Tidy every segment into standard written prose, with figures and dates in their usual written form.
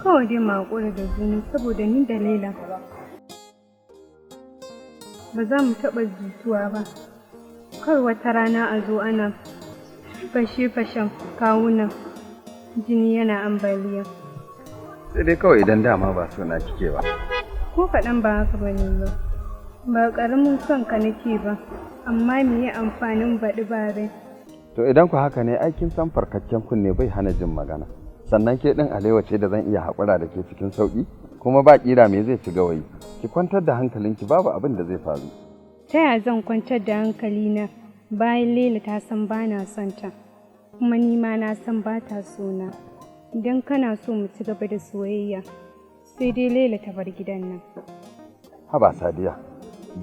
Kawai dai mu haƙura da juna saboda ni da Laila ba za mu taɓa jituwa ba. Kar wata rana a zo ana fashe-fashen kawunan jini yana ambaliya. Sai dai kawai idan dama ba so na kike ba. Ko kaɗan ba haka ba ne ba. Ba ƙaramin son ka nake ba, amma me ya amfanin baɗi ba rai. To idan ku haka ne, ai kin san farkakken kunne bai hana jin magana. Sannan ke ɗin alewa ce da zan iya haƙura da ke cikin sauƙi, kuma ba ƙira me zai ci gawayi. Ki kwantar da hankalinki, babu abin da zai faru. Ta ya zan kwantar da hankalina bayan Laila ta san ba na son ta, kuma ni ma na san ba ta so na. Idan kana so mu ci gaba da soyayya, sai dai Laila ta bar gidan nan. Haba Sadiya,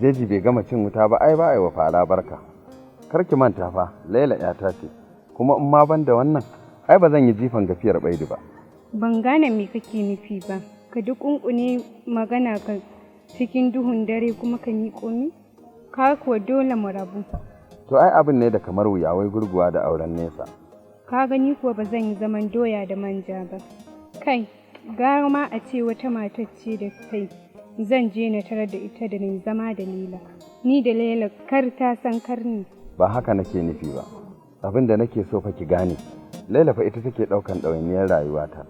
jeji bai gama cin wuta ba, ai ba ai wa fara barka. Kar ki manta fa, Laila ƴata ce, kuma in ma ban da wannan, ai ba zan yi jifan gafiyar baidi ba. Ban gane me kake nufi ba, ka duƙunƙune magana ka cikin duhun dare kuma ka miƙo ni? Ka kuwa dole mu rabu. To ai abin ne da kamar wuya, wai gurguwa da auren nesa. Ka gani kuwa ba zan yi zaman doya da manja ba. Kai, gara ma a ce wata matar ce da kai zan je na tarar da ita da ni zama da Laila. Ni da Laila kar ta san kar ni. Ba haka nake nufi ba. Abin da nake so fa ki gane, Laila fa ita take ɗaukan ɗawainiyar rayuwata.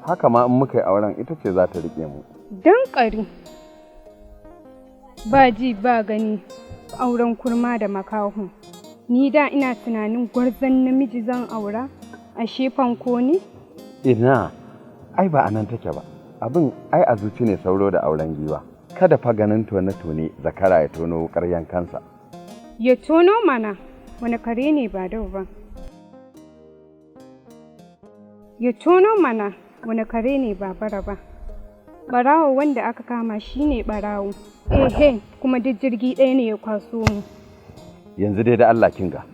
Haka ma in muka yi auren ita ce za ta riƙe mu. Dan ƙari. Ba ji ba gani, auren kurma da makaho. Ni da ina tunanin gwarzon namiji zan aura, ashe fanko ne? Ina, ai ba anan take ba. Abin ai a zuci ne, sauro da auren giwa. Kada fa ganin tone-tone zakara ya tono wukar yankansa. Ya tono mana, wani kare ne ba dau ba. Ya tono mana, wani kare ne ba bara ba. Ɓarawo wanda aka kama shi ne ɓarawo. Ehe, kuma duk jirgi ɗaya ne ya kwaso mu. Yanzu dai da Allah kinga,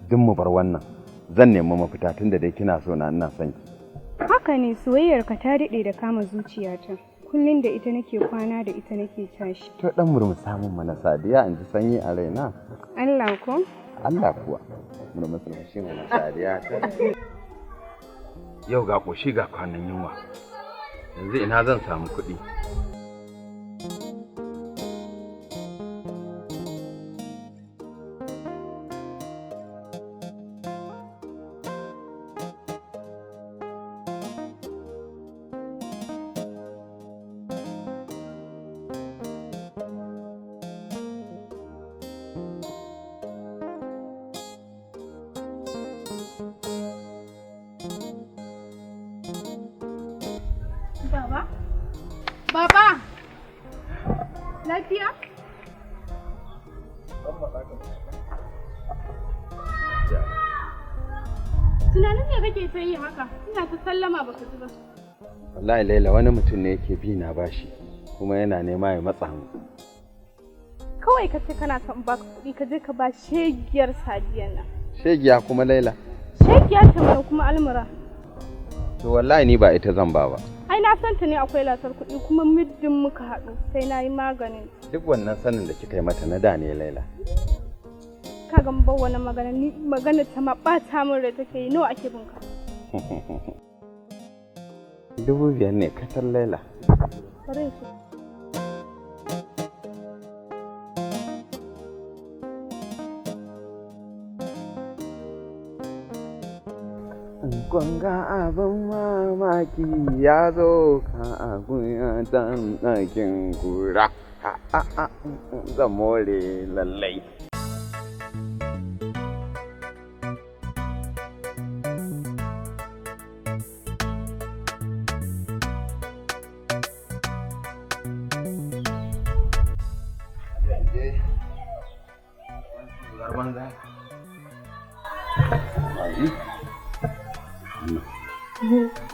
duk mu bar wannan. Zan nemi mafita tunda dai kina so na ina son ki. Haka ne, soyayyarka ta daɗe da kama zuciyata. Kullum da ita nake kwana, da ita nake tashi. To dan murmusa mun mana Sadiya, in ji sanyi a raina. Allah ko? Allah kuwa. Murmusa shi mana Sadiya ta. Yau ga ƙoshi ga kwanan yunwa. Yanzu ina zan samu kuɗi. Baba? Baba! Lafiya? Tunanin me kake ta yi haka? Ina ta sallama baka ji ba. Wallahi Laila, wani mutum ne yake bi na bashi kuma yana nema ya matsa mu. Kawai ka ce kana son baka kuɗi ka je ka ba shegiyar Sadiyan nan. Shegiya kuma Laila? Shegiya ce mana kuma almura. To wallahi ni ba ita zan ba ba. Ai na san ta ne akwai lasar kuɗi, kuma muddin muka haɗu sai na yi maganin. Duk wannan sanin da kika yi mata na da ne, Laila. Ka ga bar wani magana, ni magana ta ma ɓata min rai take yi. Nawa ake bin ka? 5,000 ne kacal, Laila. Bari in ci. Gwanga abin mamaki ya zo ka akuya dan ɗakin kura. Ha a a, zan more lallai.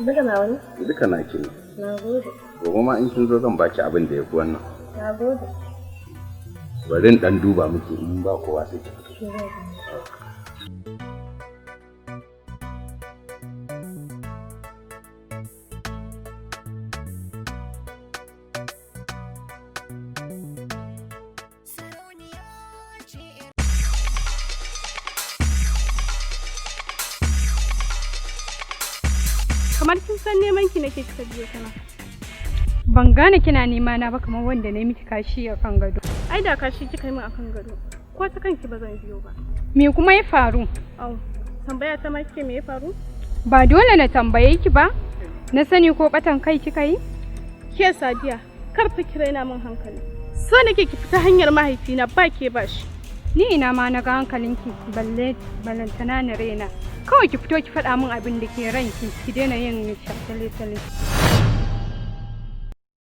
Duka na wani? Duka na ki ne. Na gode. Gobe ma in kin zo zan baki abin da ya fi wannan. Na gode. Bari in dan duba miki, in ba kowa sai ki fito. Kamar kin san neman ki nake kika biyo ta nan. Ban gane kina nema na ba kamar wanda na yi miki kashi a kan gado. Ai da kashi kika yi min akan gado. Ko ta kanki ba zan biyo ba. Me kuma ya faru? Au, tambaya ta ma kike me ya faru? Ba dole na tambaye ki ba? Na sani ko batan kai kika yi? Ke Sadiya, kar fa ki raina min hankali. So nake ki fita hanyar mahaifina ba ke ba shi. Ni ina ma na ga hankalinki balle balantana na raina. Kawai ki fito ki faɗa min abin da ke ranki, ki daina yin shafale-tale.